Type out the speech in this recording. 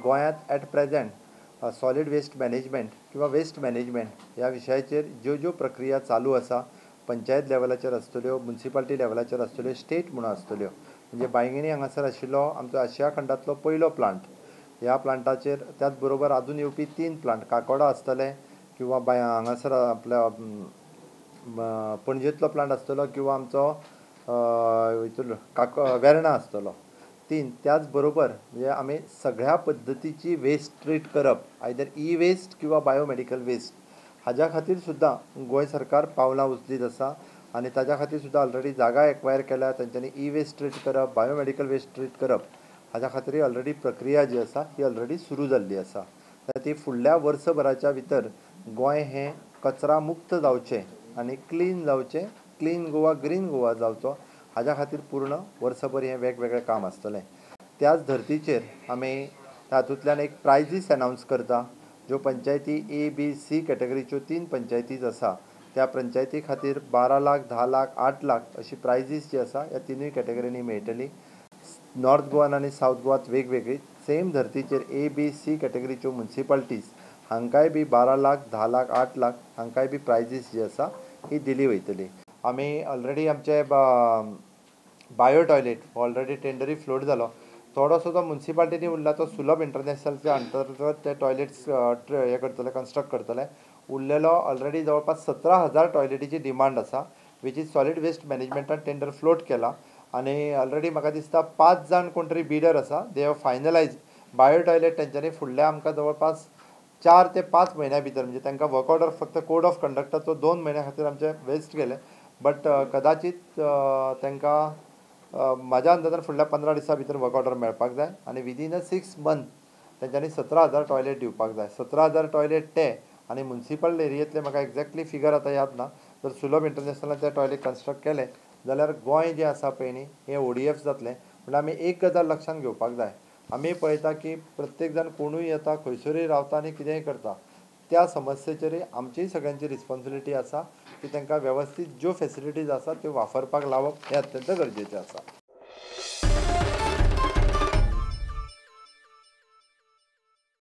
गोंयांत at present solid waste management किंवा waste management ह्या विशयाचेर ज्यो ज्यो प्रक्रिया चालू आसा, पंचायत लेवलाचेर आसतल्यो, मुन्सिपालिटी लेवलाचेर आसतल्यो, स्टेट म्हणून आसतल्यो. म्हणजे बांयगिणी हांगासर आशिल्लो आमचो आशिया खंडांतलो पयलो प्लांट, ह्या प्लांटाचेर त्याच बरोबर आजून येवपी 3 प्लांट काकोडा आसतले किंवा हांगासर आपल्या पणजेंतलो प्लांट आसतलो किंवा आमचो हितूंतलो वेर्णा आसतलो 3. त्याच बरोबर म्हणजे आमी सगळ्या पद्दतीची वेस्ट ट्रीट करप, आयदर ई वेस्ट किंवा बायोमेडिकल वेस्ट, हाज्या खातीर सुद्दां गोंय सरकार पावलां उचलीत आसा आनी ताज्या खातीर सुद्दां ऑलरेडी जागा एक्वायर केल्या. तेंच्यांनी ई वेस्ट ट्रीट करप, बायोमेडिकल वेस्ट ट्रीट करप हाज्या खातीर ऑलरेडी प्रक्रिया जी आसा ही ऑलरेडी सुरू जाल्ली आसा. ती फुडल्या वर्सभराच्या भितर गोंय हें कचरा मुक्त जावचें आनी क्लीन जावचें, क्लीन गोवा ग्रीन गोवा जावचो हाज्या खातीर पूर्ण वर्सभर हें वेगवेगळें काम आसतलें. त्याच धर्तीचेर आमी तातूंतल्यान एक प्रायजीस अनावन्स करता, ज्यो पंचायती ए बी सी कॅटेगरीच्यो 3 पंचायतीज आसा त्या पंचायती खातीर 12 लाख, 10 लाख, 8 लाख अशी प्रायजीस जी आसा ह्या 3 कॅटेगरींनी मेळटली. नॉर्थ गोवान आनी सावथ गोवात वेगवेगळी सेम धर्तीचेर ए बी सी कॅटेगरीच्यो मुन्सिपालिटीज हांकांय बी 12 लाख, 10 लाख, 8 लाख हांकांय बी प्रायजीस जी आसा ही दिली वयतली. आमी ऑलरेडी आमचे बायो टॉयलेट ऑलरेडी टेंडरूय फ्लोट जालो, थोडोसो जो मुन्सिपालिटीनी उरला तो सुलभ इंटरनॅशनलच्या अंतर्गत ते टॉयलेट्स हे करतले, कन्स्ट्रक्ट करतले. उरलेलो ऑलरेडी जवळपास 17,000 टॉयलेटीची डिमांड आसा, which is solid waste मॅनेजमेंटान tender float केला आनी ऑलरेडी म्हाका दिसता 5 जाण कोण तरी बिडर आसा, they have finalise bio toilet. तेंच्यांनी फुडल्या आमकां जवळपास 4 ते 5 म्हयन्या भितर, म्हणजे तांकां वर्क ऑर्डर फक्त कोड ऑफ कंडक्टाचो 2 म्हयन्या खातीर आमचे वेस्ट गेले, बट कदाचीत तांकां म्हाज्या अंदाजान फुडल्या 15 दिसां भितर वर्क ऑर्डर मेळपाक जाय आनी विदीन अ 6 मंथ तेंच्यांनी 17,000 टॉयलेट दिवपाक जाय. 17,000 टॉयलेट ते आनी मुन्सिपल एरियेंतले म्हाका एक्झॅक्टली फिगर आतां याद ना, जर सुलभ इंटरनॅशनलान ते टॉयलेट कन्स्ट्रक्ट केले जाल्यार गोंय जें आसा पळय न्ही हें ओडीएफ जातलें. म्हणल्यार आमी एक गजाल लक्षांत घेवपाक जाय, आमी पळयता की प्रत्येक जाण कोणूय येता, खंयसरूय रावता आनी कितेंय करता, त्या समस्येचेरूय आमचीय सगळ्यांची रिस्पोन्सिबिलिटी आसा की तांकां वेवस्थीत ज्यो फेसिलिटीज आसा त्यो वापरपाक लावप हें अत्यंत गरजेचें आसा.